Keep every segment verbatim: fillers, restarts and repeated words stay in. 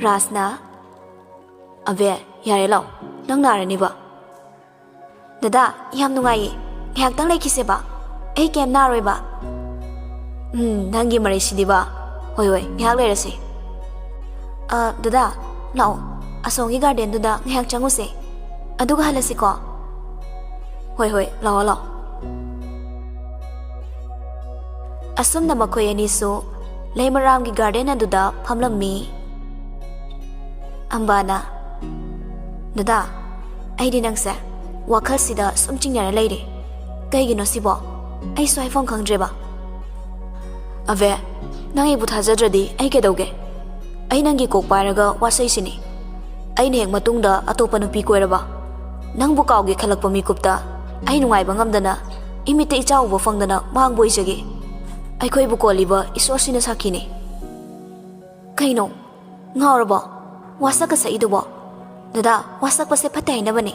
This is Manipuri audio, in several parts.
ꯔꯥꯖꯅ, "ꯑꯕꯦ, ꯌꯥꯔꯦ, ꯂꯥꯛꯑꯣ, ꯅꯪ ꯅꯥꯔꯅꯤꯕ꯫" "ꯗꯗꯥ, ꯌꯥꯝ ꯅꯨꯡꯉꯥꯏꯌꯦ, ꯉꯥꯏꯍꯥꯛꯇꯪ ꯂꯩꯈꯤꯁꯦꯕ, ꯑꯩ ꯀꯩꯝ ꯅꯥꯔꯣꯏꯕ꯫" "ꯎꯝ, ꯅꯪꯒꯤ ꯃꯔꯩꯁꯤꯗꯤꯕ꯫ ꯍꯣꯏ, ꯍꯣꯏ, ꯉꯥꯏꯍꯥꯛ ꯂꯩꯔꯁꯤ꯫" "ꯑ, ꯗꯗꯥ, ꯂꯥꯛꯑꯣ, ꯑꯁꯣꯝꯒꯤ ꯒꯥꯔꯗꯦꯟꯗꯨꯗ ꯉꯥꯏꯍꯥꯛ ꯆꯪꯉꯨꯁꯦ, ꯑꯗꯨꯒ ꯍꯜꯂꯁꯤꯀꯣ꯫" "ꯍꯣꯏ, ꯍꯣꯏ, ꯂꯥꯛꯑꯣ, ꯂꯥꯛꯑꯣ꯫" ꯑꯁꯨꯝꯅ ꯃꯈꯣꯏ ꯑꯅꯤꯁꯨ ꯂꯩꯃꯔꯥꯝꯒꯤ ꯒꯥꯔꯗꯦꯟ ꯑꯗꯨꯗ ꯐꯝꯂꯝꯃꯤ꯫ ꯑꯝꯕꯥꯅ, "ꯗꯗꯥ, ꯑꯩꯗꯤ ꯅꯪꯁꯦ ꯋꯥꯈꯜꯁꯤꯗ ꯁꯨꯝ ꯆꯤꯡꯅꯔ ꯂꯩꯔꯦ꯫ ꯀꯩꯒꯤꯅꯣ ꯁꯤꯕꯣ? ꯑꯩꯁꯨ ꯍꯥꯏꯐꯝ ꯈꯪꯗ꯭ꯔꯦꯕ꯫" "ꯑꯕꯦ, ꯅꯪ ꯑꯩꯕꯨ ꯊꯥꯖꯗ꯭ꯔꯗꯤ ꯑꯩ ꯀꯩꯗꯧꯒꯦ? ꯑꯩ ꯅꯪꯒꯤ ꯀꯣꯛ ꯄꯥꯏꯔꯒ ꯋꯥꯁꯩꯁꯤꯅꯤ꯫ ꯑꯩꯅ ꯍꯦꯛ ꯃꯇꯨꯡꯗ ꯑꯇꯣꯞꯄ ꯅꯨꯄꯤ ꯀꯣꯏꯔꯕ, ꯅꯪꯕꯨ ꯀꯥꯎꯒꯦ ꯈꯜꯂꯛꯄ ꯃꯤꯀꯨꯞꯇ ꯑꯩ ꯅꯨꯡꯉꯥꯏꯕ ꯉꯝꯗꯅ, ꯏꯃꯤꯠꯇ ꯏꯆꯥ ꯎꯕ ꯐꯪꯗꯅ ꯃꯥꯡꯕ ꯑꯣꯏꯖꯒꯦ꯫ ꯑꯩꯈꯣꯏꯕꯨ ꯀꯣꯜꯂꯤꯕ ꯏꯁꯣꯔꯁꯤꯅ ꯁꯥꯈꯤꯅꯤ꯫" "ꯀꯩꯅꯣ? ꯉꯥꯎꯔꯕꯣ? ꯋꯥꯁꯛꯀ ꯁꯛꯏꯗꯨꯕꯣ? ꯗꯗꯥ, ꯋꯥꯁꯛꯄꯁꯦ ꯐꯠꯇꯦ ꯍꯥꯏꯅꯕꯅꯦ꯫"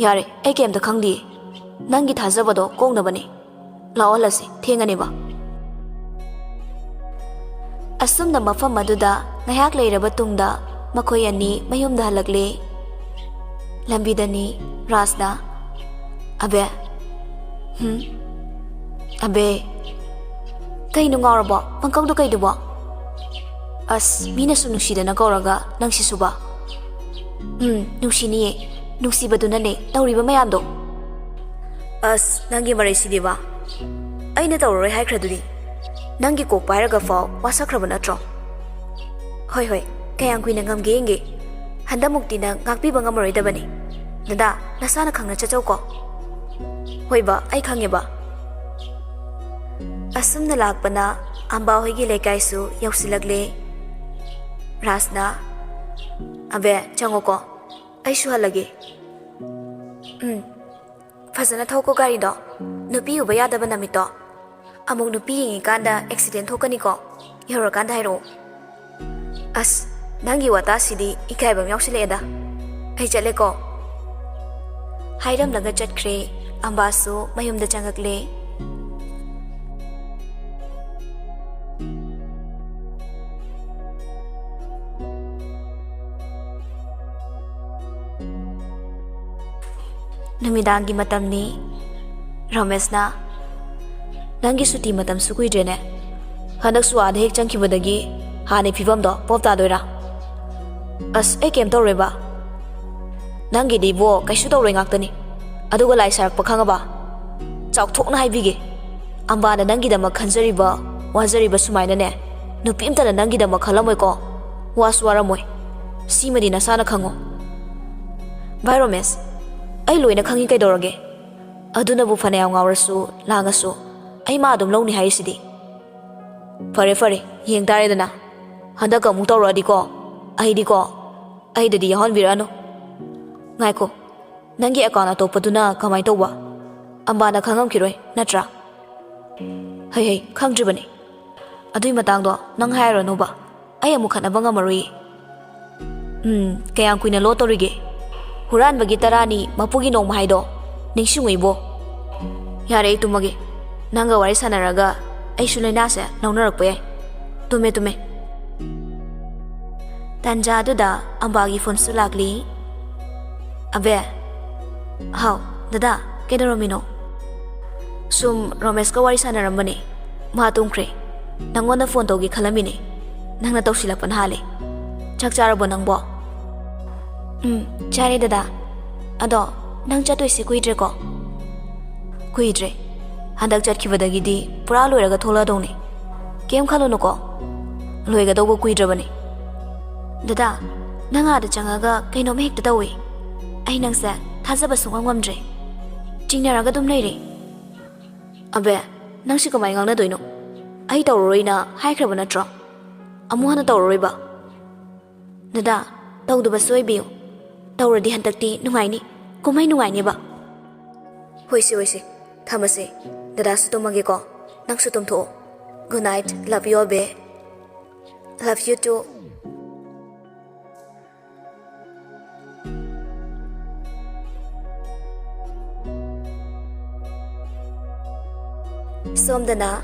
"ꯌꯥꯔꯦ, ꯑꯩ ꯀꯩꯝꯇ ꯈꯪꯗꯤꯌꯦ꯫ ꯅꯪꯒꯤ ꯊꯥꯖꯕꯗꯣ ꯀꯣꯡꯅꯕꯅꯦ꯫ ꯂꯥꯛꯑꯣ, ꯍꯜꯂꯁꯤ, ꯊꯦꯡꯉꯅꯦꯕ꯫" ꯑꯁꯨꯝꯅ ꯃꯐꯝ ꯑꯗꯨꯗ ꯉꯥꯏꯍꯥꯛ ꯂꯩꯔꯕ ꯇꯨꯡꯗ ꯃꯈꯣꯏ ꯑꯅꯤ ꯃꯌꯨꯝꯗ ꯍꯜꯂꯛꯂꯦ꯫ ꯂꯝꯕꯤꯗꯅꯤ ꯔꯥꯖꯅ, "ꯑꯕꯦ꯫" "ꯍꯨꯝ? ꯑꯕꯦ, ꯀꯩꯅꯣ ꯉꯥꯎꯔꯕꯣ? ꯄꯪꯀꯧꯗ ꯀꯩꯗꯨꯕꯣ?" "ꯑꯁ, ꯃꯤꯅꯁꯨ ꯅꯨꯡꯁꯤꯗꯅ ꯀꯧꯔꯒ ꯅꯪꯁꯤꯁꯨꯕ꯫" "ꯎꯝ, ꯅꯨꯡꯁꯤꯅꯤꯌꯦ, ꯅꯨꯡꯁꯤꯕꯗꯨꯅꯅꯦ ꯇꯧꯔꯤꯕ ꯃꯌꯥꯝꯗꯣ꯫" "ꯑꯁ, ꯅꯪꯒꯤ ꯃꯔꯩꯁꯤꯗꯤꯕ꯫ ꯑꯩꯅ ꯇꯧꯔꯔꯣꯏ ꯍꯥꯏꯈ꯭ꯔꯗꯨꯗꯤ꯫ ꯅꯪꯒꯤ ꯀꯣꯛ ꯄꯥꯏꯔꯒ ꯐꯥꯎ ꯋꯥꯁꯛꯈ꯭ꯔꯕ ꯅꯠꯇ꯭ꯔꯣ? ꯍꯣꯏ, ꯍꯣꯏ, ꯀꯌꯥꯝ ꯀꯨꯏꯅ ꯉꯝꯒꯦ ꯌꯦꯡꯒꯦ꯫ ꯍꯟꯗꯛꯃꯨꯛꯇꯤ ꯅꯪ ꯉꯥꯛꯄꯤꯕ ꯉꯝꯃꯔꯣꯏꯗꯕꯅꯤ꯫ ꯗꯗꯥ, ꯅꯁꯥꯅ ꯈꯪꯅ ꯆꯠꯆꯧꯀꯣ꯫" "ꯍꯣꯏꯕ, ꯑꯩ ꯈꯪꯉꯦꯕ꯫" ꯑꯁꯨꯝꯅ ꯂꯥꯛꯄꯅ ꯑꯝꯕꯥ ꯍꯣꯏꯒꯤ ꯂꯩꯀꯥꯏꯁꯨ ꯌꯧꯁꯤꯜꯂꯛꯂꯦ꯫ ꯔꯥꯖꯅ, "ꯑꯕꯦ, ꯆꯪꯉꯣꯀꯣ, ꯑꯩꯁꯨ ꯍꯜꯂꯒꯦ꯫" "ꯎꯝ, ꯐꯖꯅ ꯊꯧꯀꯣ ꯒꯥꯔꯤꯗꯣ, ꯅꯨꯄꯤ ꯎꯕ ꯌꯥꯗꯕ ꯅꯨꯃꯤꯠꯇꯣ꯫ ꯑꯃꯨꯛ ꯅꯨꯄꯤ ꯌꯦꯡꯉꯤꯀꯥꯟꯗ ꯑꯦꯛꯁꯤꯗꯦꯟ ꯊꯣꯛꯀꯅꯤꯀꯣ, ꯌꯧꯔꯀꯥꯟꯗ ꯍꯥꯏꯔꯛꯑꯣ꯫" "ꯑꯁ, ꯅꯪꯒꯤ ꯋꯥꯇꯥꯁꯤꯗꯤ ꯏꯀꯥꯏꯕ ꯑꯃ ꯌꯥꯎꯁꯤꯜꯂꯛꯑꯦꯗ꯫ ꯑꯩ ꯆꯠꯂꯦꯀꯣ꯫" ꯍꯥꯏꯔꯝꯂꯒ ꯆꯠꯈ꯭ꯔꯦ꯫ ꯑꯝꯕꯥꯁꯨ ꯃꯌꯨꯝꯗ ꯆꯪꯉꯛꯂꯦ꯫ ꯅꯨꯃꯤꯗꯥꯡꯒꯤ ꯃꯇꯝꯅꯤ꯫ ꯔꯣꯃꯦꯁꯅ, "ꯅꯪꯒꯤ ꯁꯨꯇꯤ ꯃꯇꯝꯁꯨ ꯀꯨꯏꯗ꯭ꯔꯦꯅꯦ꯫ ꯍꯟꯗꯛꯁꯨ ꯑꯥꯗ ꯍꯦꯛ ꯆꯪꯈꯤꯕꯗꯒꯤ ꯍꯥꯟꯅꯩ ꯐꯤꯕꯝꯗꯣ ꯄꯣꯞ ꯇꯥꯗꯣꯏꯔꯥ? ꯑꯁ, ꯑꯩ ꯀꯩꯝ ꯇꯧꯔꯣꯏꯕ꯫ ꯅꯪꯒꯤꯗꯤ ꯏꯕꯣ ꯀꯩꯁꯨ ꯇꯧꯔꯣꯏ ꯉꯥꯛꯇꯅꯤ꯫ ꯑꯗꯨꯒ ꯂꯥꯏ ꯁꯥꯔꯛꯄ ꯈꯪꯉꯕ? ꯆꯥꯎꯊꯣꯛꯅ ꯍꯥꯏꯕꯤꯒꯦ꯫ ꯑꯝꯕꯥꯅ ꯅꯪꯒꯤꯗꯃꯛ ꯈꯟꯖꯔꯤꯕ, ꯋꯥꯖꯔꯤꯕ ꯁꯨꯃꯥꯏꯅꯅꯦ, ꯅꯨꯄꯤ ꯑꯝꯇꯅ ꯅꯪꯒꯤꯗꯃꯛ ꯈꯜꯂꯝꯃꯣꯏꯀꯣ꯫ ꯋꯥꯁꯨ ꯋꯥꯔꯝꯃꯣꯏ꯫ ꯁꯤꯃꯗꯤ ꯅꯁꯥꯅ ꯈꯪꯉꯣ꯫" "ꯚꯥꯏ ꯔꯣꯃꯦꯁ, ꯑꯩ ꯂꯣꯏꯅ ꯈꯪꯉꯤ ꯀꯩꯗꯧꯔꯒꯦ? ꯑꯗꯨꯅꯕꯨ ꯐꯅꯌꯥꯝ ꯉꯥꯎꯔꯁꯨ ꯂꯥꯡꯉꯁꯨ ꯑꯩ ꯃꯥ ꯑꯗꯨꯝ ꯂꯧꯅꯤ ꯍꯥꯏꯔꯤꯁꯤꯗꯤ꯫" "ꯐꯔꯦ ꯐꯔꯦ, ꯌꯦꯡ ꯇꯥꯔꯦꯗꯅ꯫ ꯍꯟꯗꯛꯀ ꯑꯃꯨꯛ ꯇꯧꯔꯛꯑꯗꯤꯀꯣ, ꯑꯩꯗꯤꯀꯣ, ꯑꯩꯗꯗꯤ ꯌꯥꯎꯍꯟꯕꯤꯔꯛꯑꯅꯨ꯫ ꯉꯥꯏꯈꯣ, ꯅꯪꯒꯤ ꯑꯦꯀꯥꯎꯟ ꯑꯇꯣꯞꯄꯗꯨꯅ ꯀꯃꯥꯏꯅ ꯇꯧꯕ? ꯑꯝꯕꯥꯅ ꯈꯪꯉꯝꯈꯤꯔꯣꯏ ꯅꯠꯇ꯭ꯔꯥ?" "ꯍꯩ ꯍꯩ, ꯈꯪꯗ꯭ꯔꯤꯕꯅꯤ꯫ ꯑꯗꯨꯏ ꯃꯇꯥꯡꯗꯣ ꯅꯪ ꯍꯥꯏꯔꯨꯔꯅꯨꯕ꯫ ꯑꯩ ꯑꯃꯨꯛ ꯈꯠꯅꯕ ꯉꯝꯃꯔꯣꯏꯌꯦ꯫" "ꯎꯝ, ꯀꯌꯥꯝ ꯀꯨꯏꯅ ꯂꯣꯠꯇꯧꯔꯤꯒꯦ? ꯍꯨꯔꯥꯟꯕꯒꯤ ꯇꯔꯥꯅꯤ, ꯃꯄꯨꯒꯤ ꯅꯣꯡꯃ ꯍꯥꯏꯗꯣ ꯅꯤꯡꯁꯤꯡꯉꯨ ꯏꯕꯣ꯫ ꯌꯥꯔꯦ, ꯑꯩ ꯇꯨꯝꯃꯒꯦ꯫ ꯅꯪꯒ ꯋꯥꯔꯤ ꯁꯥꯟꯅꯔꯒ ꯑꯩꯁꯨ ꯂꯥꯏꯅꯥꯁꯦ ꯂꯧꯅꯔꯛꯄ ꯌꯥꯏ꯫ ꯇꯨꯝꯃꯦ, ꯇꯨꯝꯃꯦ꯫" ꯇꯥꯟꯖꯥꯗꯨꯗ ꯑꯝꯕꯥꯒꯤ ꯐꯣꯟꯁꯨ ꯂꯥꯛꯂꯤ꯫ "ꯑꯕꯦ꯫" "ꯍꯥꯎ, ꯗꯗꯥ, ꯀꯩꯗꯧꯔꯝꯃꯤꯅꯣ?" "ꯁꯨꯝ ꯔꯣꯃꯦꯁꯀ ꯋꯥꯔꯤ ꯁꯥꯟꯅꯔꯝꯕꯅꯦ꯫ ꯃꯥ ꯇꯨꯝꯈ꯭ꯔꯦ꯫ ꯅꯪꯉꯣꯟꯗ ꯐꯣꯟ ꯇꯧꯒꯦ ꯈꯜꯂꯝꯃꯤꯅꯦ꯫ ꯅꯪꯅ ꯇꯧꯁꯤꯜꯂꯛꯄꯅ ꯍꯥꯜꯂꯦ꯫ ꯆꯥꯛ ꯆꯥꯔꯕꯣ ꯅꯪꯕꯣ?" "ꯎꯝ, ꯆꯥꯔꯦ ꯗꯗꯥ꯫ ꯑꯗꯣ ꯅꯪ ꯆꯠꯇꯣꯏꯁꯦ ꯀꯨꯏꯗ꯭ꯔꯦꯀꯣ?" "ꯀꯨꯏꯗ꯭ꯔꯦ꯫ ꯍꯟꯗꯛ ꯆꯠꯈꯤꯕꯗꯒꯤꯗꯤ ꯄꯨꯔꯥ ꯂꯣꯏꯔꯒ ꯊꯣꯛꯂꯛꯑꯗꯧꯅꯦ꯫ ꯀꯩꯝ ꯈꯜꯂꯨꯅꯨꯀꯣ꯫ ꯂꯣꯏꯒꯗꯧꯕ ꯀꯨꯏꯗ꯭ꯔꯕꯅꯦ꯫" "ꯗꯗꯥ, ꯅꯪ ꯑꯥꯗ ꯆꯪꯉꯒ ꯀꯩꯅꯣꯝ ꯍꯦꯛꯇ ꯇꯧꯏ꯫ ꯑꯩ ꯅꯪꯁꯦ ꯊꯥꯖꯕ ꯁꯨꯡꯉꯝ ꯉꯝꯗ꯭ꯔꯦ꯫ ꯆꯤꯡꯅꯔꯒ ꯑꯗꯨꯝ ꯂꯩꯔꯦ꯫" "ꯑꯕꯦ, ꯅꯪꯁꯤ ꯀꯃꯥꯏꯅ ꯉꯥꯡꯅꯗꯣꯏꯅꯣ? ꯑꯩ ꯇꯧꯔꯔꯣꯏꯅ ꯍꯥꯏꯈ꯭ꯔꯕ ꯅꯠꯇ꯭ꯔꯣ? ꯑꯃꯨꯛ ꯍꯟꯅ ꯇꯧꯔꯔꯣꯏꯕ꯫" "ꯗꯗꯥ, ꯇꯧꯗꯕꯁꯨ ꯑꯣꯏꯕꯤꯌꯨ꯫ ꯇꯧꯔꯗꯤ ꯍꯟꯗꯛꯇꯤ ꯅꯨꯡꯉꯥꯏꯅꯤ꯫ ꯀꯨꯝꯍꯩ ꯅꯨꯡꯉꯥꯏꯅꯦꯕ꯫" "ꯍꯣꯏꯁꯦ, ꯍꯣꯏꯁꯦ꯫ ꯊꯝꯃꯁꯦ꯫ ꯗꯗꯥꯁꯨ ꯇꯨꯝꯃꯒꯦꯀꯣ꯫ ꯅꯪꯁꯨ ꯇꯨꯝꯊꯣꯛꯑꯣ꯫ Good night꯫ Love you, Abey." "Love you too꯫" ꯁꯣꯝꯗꯅ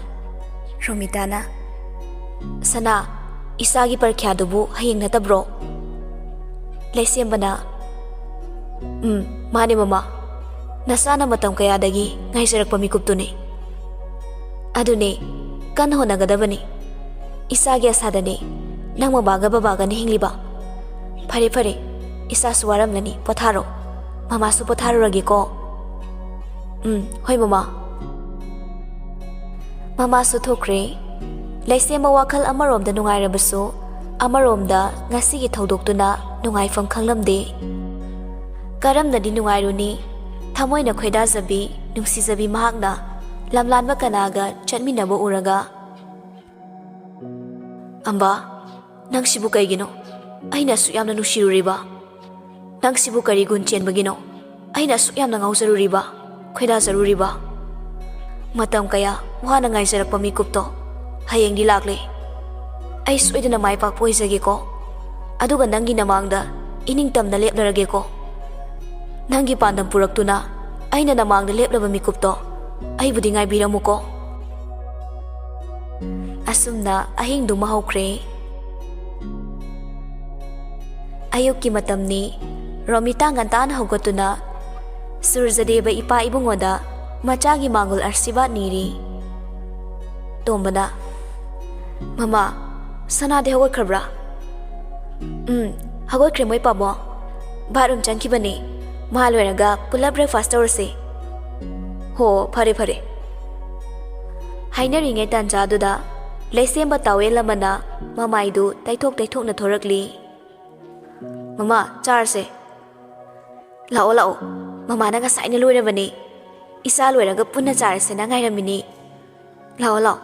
ꯔꯣꯃꯤꯇꯥꯅ, "ꯁꯅꯥ, ꯏꯆꯥꯒꯤ ꯄꯔꯤꯈ꯭ꯌꯥꯗꯨꯕꯨ ꯍꯌꯦꯡ ꯅꯠꯇꯕ꯭ꯔꯣ?" ꯂꯩꯁꯦꯝꯕꯅ, "ꯎꯝ, ꯃꯥꯅꯦ ꯃꯃꯥ꯫ ꯅꯁꯥꯅ ꯃꯇꯝ ꯀꯌꯥꯗꯒꯤ ꯉꯥꯏꯖꯔꯛꯄ ꯃꯤꯀꯨꯞꯇꯨꯅꯤ꯫ ꯑꯗꯨꯅꯦ, ꯀꯟꯅ ꯍꯣꯠꯅꯒꯗꯕꯅꯤ꯫ ꯏꯁꯥꯒꯤ ꯑꯁꯥꯗꯅꯦ ꯅꯪ ꯃꯃꯥꯒ ꯕꯕꯥꯒꯅ ꯍꯤꯡꯂꯤꯕ꯫ ꯐꯔꯦ, ꯐꯔꯦ, ꯏꯁꯥꯁꯨ ꯋꯥꯔꯝꯂꯅꯤ, ꯄꯣꯊꯥꯔꯣ꯫ ꯃꯃꯥꯁꯨ ꯄꯣꯊꯥꯔꯨꯔꯒꯦꯀꯣ꯫ ꯎꯝ, ꯍꯣꯏ, ꯃꯃꯥ꯫ ꯃꯃꯥꯁꯨ ꯊꯣꯛꯈ꯭ꯔꯦ꯫ ꯂꯩꯁꯦꯝꯕ ꯋꯥꯈꯜ ꯑꯃꯔꯣꯝꯗ ꯅꯨꯡꯉꯥꯏꯔꯕꯁꯨ, ꯑꯃꯔꯣꯝꯗ ꯉꯁꯤꯒꯤ ꯊꯧꯗꯣꯛꯇꯨꯅ ꯅꯨꯡꯉꯥꯏꯐꯝ ꯈꯪꯂꯝꯗꯦ꯫ ꯀꯔꯝꯅꯗꯤ ꯅꯨꯡꯉꯥꯏꯔꯨꯅꯤ? ꯊꯃꯣꯏꯅ ꯈꯣꯏꯗꯥꯖꯕꯤ, ꯅꯨꯡꯁꯤꯖꯕꯤ ꯃꯍꯥꯛꯅ ꯂꯝꯂꯥꯟꯕ ꯀꯅꯥꯒ ꯆꯠꯃꯤꯟꯅꯕ ꯎꯔꯒ꯫ "ꯑꯝꯕꯥ, ꯅꯪꯁꯤꯕꯨ ꯀꯩꯒꯤꯅꯣ ꯑꯩꯅ ꯑꯁꯨꯛ ꯌꯥꯝꯅ ꯅꯨꯡꯁꯤꯔꯨꯔꯤꯕ? ꯅꯪꯁꯤꯕꯨ ꯀꯔꯤ ꯒꯨꯟ ꯆꯦꯟꯕꯒꯤꯅꯣ ꯑꯩꯅ ꯑꯁꯨꯛ ꯌꯥꯝꯅ ꯉꯥꯎꯖꯔꯨꯔꯤꯕ, ꯈꯣꯏꯗꯥꯖꯔꯨꯔꯤꯕ? ꯃꯇꯝ ꯀꯌꯥ ꯋꯥꯅ ꯉꯥꯏꯖꯔꯛꯄ ꯃꯤꯀꯨꯞꯇꯣ ꯍꯌꯦꯡꯗꯤ ꯂꯥꯛꯂꯦ꯫ ꯑꯩ ꯁꯣꯏꯗꯅ ꯃꯥꯏ ꯄꯥꯛꯄ ꯑꯣꯏꯖꯒꯦꯀꯣ꯫ ꯑꯗꯨꯒ ꯅꯪꯒꯤ ꯅꯃꯥꯡꯗ ꯏꯅꯤꯡꯇꯝꯅ ꯂꯦꯞꯂꯔꯒꯦꯀꯣ꯫ ꯅꯪꯒꯤ ꯄꯥꯟꯗꯝ ꯄꯨꯔꯛꯇꯨꯅ ꯑꯩꯅ ꯅꯃꯥꯡꯗ ꯂꯦꯞꯂꯕ ꯃꯤꯀꯨꯞꯇꯣ ꯑꯩꯕꯨꯗꯤ ꯉꯥꯏꯕꯤꯔꯝꯃꯨꯀꯣ꯫" ꯑꯁꯨꯝꯅ ꯑꯍꯤꯡꯗꯨꯃ ꯍꯧꯈ꯭ꯔꯦ꯫ ꯑꯌꯨꯛꯀꯤ ꯃꯇꯝꯅꯤ꯫ ꯔꯣꯃꯤꯇꯥ ꯉꯟꯇꯥꯅ ꯍꯧꯒꯠꯇꯨꯅ ꯁꯨꯔꯖꯗꯦꯕ ꯏꯄꯥ ꯏꯕꯨꯡꯉꯣꯗ ꯃꯆꯥꯒꯤ ꯃꯥꯡꯒꯣꯜ ꯑꯥꯁꯤꯔꯕꯥꯗ ꯅꯤꯔꯤ꯫ ꯇꯣꯝꯕꯅ, "ꯃꯃꯥ, ꯁꯅꯥꯗꯤ ꯍꯧꯒꯠꯈ꯭ꯔꯕ꯭ꯔꯥ?" "ꯎꯝ, ꯍꯧꯒꯠꯈ꯭ꯔꯦ ꯃꯣꯏ ꯄꯥꯕꯣ꯫ ꯕꯥꯠꯔꯨꯝ ꯆꯪꯈꯤꯕꯅꯦ꯫ ꯃꯥ ꯂꯣꯏꯔꯒ ꯄꯨꯂꯞ ꯕ꯭ꯔꯦꯛꯐꯥꯁ ꯇꯧꯔꯁꯦ꯫" "ꯍꯣ, ꯐꯔꯦ, ꯐꯔꯦ꯫" ꯍꯥꯏꯅꯔꯤꯉꯩ ꯇꯥꯟꯖꯥꯗꯨꯗ ꯂꯩꯁꯦꯝꯕ ꯇꯥꯋꯦꯜ ꯑꯃꯅ ꯃꯃꯥꯏꯗꯨ ꯇꯩꯊꯣꯛ ꯇꯩꯊꯣꯛꯅ ꯊꯣꯔꯛꯂꯤ꯫ "ꯃꯃꯥ, ꯆꯥꯔꯁꯦ꯫" "ꯂꯥꯛꯑꯣ, ꯂꯥꯛꯑꯣ꯫ ꯃꯃꯥꯅ ꯉꯁꯥꯏꯅ ꯂꯣꯏꯔꯕꯅꯦ꯫ ꯏꯆꯥ ꯂꯣꯏꯔꯒ ꯄꯨꯟꯅ ꯆꯥꯔꯁꯦꯅ ꯉꯥꯏꯔꯝꯃꯤꯅꯦ꯫ ꯂꯥꯛꯑꯣ, ꯂꯥꯛꯑꯣ꯫"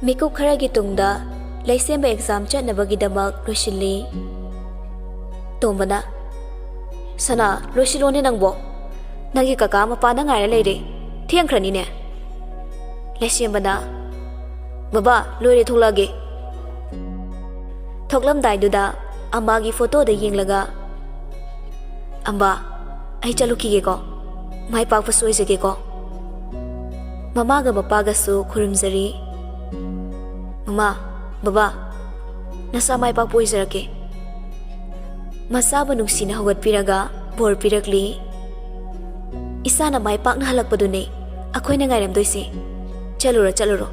ꯃꯤꯀꯨꯞ ꯈꯔꯒꯤ ꯇꯨꯡꯗ ꯂꯩꯁꯦꯝꯕ ꯑꯦꯛꯖꯥꯝ ꯆꯠꯅꯕꯒꯤꯗꯃꯛ ꯂꯣꯏꯁꯤꯜꯂꯤ꯫ ꯇꯣꯝꯕꯅ, "ꯁꯅꯥ, ꯂꯣꯏꯁꯤꯜꯂꯣꯅꯦ ꯅꯪꯕꯣ꯫ ꯅꯪꯒꯤ ꯀꯀꯥ ꯃꯄꯥꯟꯗ ꯉꯥꯏꯔ ꯂꯩꯔꯦ꯫ ꯊꯦꯡꯈ꯭ꯔꯅꯤꯅꯦ꯫" ꯂꯩꯁꯦꯝꯕꯅ, "ꯕꯕꯥ, ꯂꯣꯏꯔꯦ, ꯊꯣꯛꯂꯛꯑꯒꯦ꯫" ꯊꯣꯛꯂꯝꯗꯥꯏꯗꯨꯗ ꯑꯝꯕꯥꯒꯤ ꯐꯣꯇꯣꯗ ꯌꯦꯡꯂꯒ, "ꯑꯝꯕꯥ, ꯑꯩ ꯆꯠꯂꯨꯈꯤꯒꯦꯀꯣ꯫ ꯃꯥꯏ ꯄꯥꯛꯄꯁꯨ ꯑꯣꯏꯖꯒꯦꯀꯣ꯫" ꯃꯃꯥꯒ ꯃꯄꯥꯒꯁꯨ ꯈꯨꯔꯨꯝꯖꯔꯤ꯫ "ꯃꯃꯥ, ꯕꯕꯥ, ꯅꯁꯥ ꯃꯥꯏ ꯄꯥꯛꯄ ꯑꯣꯏꯖꯔꯛꯀꯦ꯫" ꯃꯆꯥꯕꯨ ꯅꯨꯡꯁꯤꯅ ꯍꯧꯒꯠꯄꯤꯔꯒ ꯕꯣꯔ ꯄꯤꯔꯛꯂꯤ꯫ "ꯏꯆꯥꯅ ꯃꯥꯏ ꯄꯥꯛꯅ ꯍꯜꯂꯛꯄꯗꯨꯅꯦ ꯑꯩꯈꯣꯏꯅ ꯉꯥꯏꯔꯝꯗꯣꯏꯁꯦ꯫ ꯆꯠꯂꯨꯔꯣ, ꯆꯠꯂꯨꯔꯣ,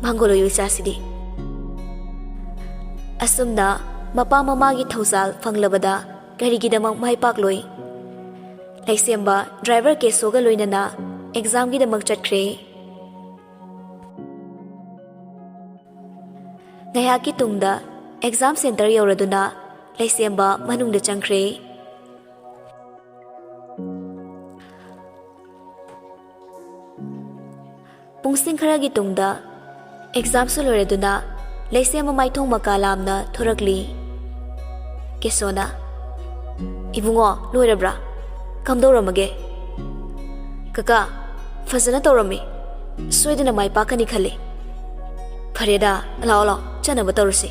ꯃꯥꯡꯒꯣꯜ ꯑꯣꯏꯌꯨ ꯏꯆꯥꯁꯤꯗꯤ"꯫ ꯑꯁꯨꯝꯅ ꯃꯄꯥ ꯃꯃꯥꯒꯤ ꯊꯧꯖꯥꯜ ꯐꯪꯂꯕꯗ ꯀꯔꯤꯒꯤꯗꯃꯛ ꯃꯥꯏ ꯄꯥꯛꯂꯣꯏ? ꯂꯩꯁꯦꯝꯕ ꯗ꯭ꯔꯥꯏꯚꯔ ꯀꯦꯁꯣꯒ ꯂꯣꯏꯅꯅ ꯑꯦꯛꯖꯥꯝꯒꯤꯗꯃꯛ ꯆꯠꯈ꯭ꯔꯦ꯫ ꯉꯥꯏꯍꯥꯛꯀꯤ ꯇꯨꯡꯗ ꯑꯦꯛꯖꯥꯝ ꯁꯦꯟꯇꯔ ꯌꯧꯔꯗꯨꯅ ꯂꯩꯁꯦꯝꯕ ꯃꯅꯨꯡꯗ ꯆꯪꯈ꯭ꯔꯦ꯫ ꯄꯨꯡꯁꯤꯡ ꯈꯔꯒꯤ ꯇꯨꯡꯗ ꯑꯦꯛꯖꯥꯝꯁꯨ ꯂꯣꯏꯔꯗꯨꯅ ꯂꯩꯁꯦꯝꯕ ꯃꯥꯏꯊꯣꯡ ꯃꯀꯥ ꯂꯥꯝꯅ ꯊꯣꯔꯛꯂꯤ꯫ ꯀꯦꯁꯣꯅ, "ꯏꯕꯨꯡꯉꯣ, ꯂꯣꯏꯔꯕ꯭ꯔꯥ? ꯀꯝꯗꯧꯔꯝꯃꯒꯦ?" "ꯀꯀꯥ, ꯐꯖꯅ ꯇꯧꯔꯝꯃꯤ꯫ ꯁꯣꯏꯗꯅ ꯃꯥꯏ ꯄꯥꯛꯀꯅꯤ ꯈꯜꯂꯤ"꯫ "ꯐꯔꯦꯗ, ꯂꯥꯛꯑꯣ, ꯂꯥꯛꯑꯣ, ꯆꯠꯅꯕ ꯇꯧꯔꯁꯤ"꯫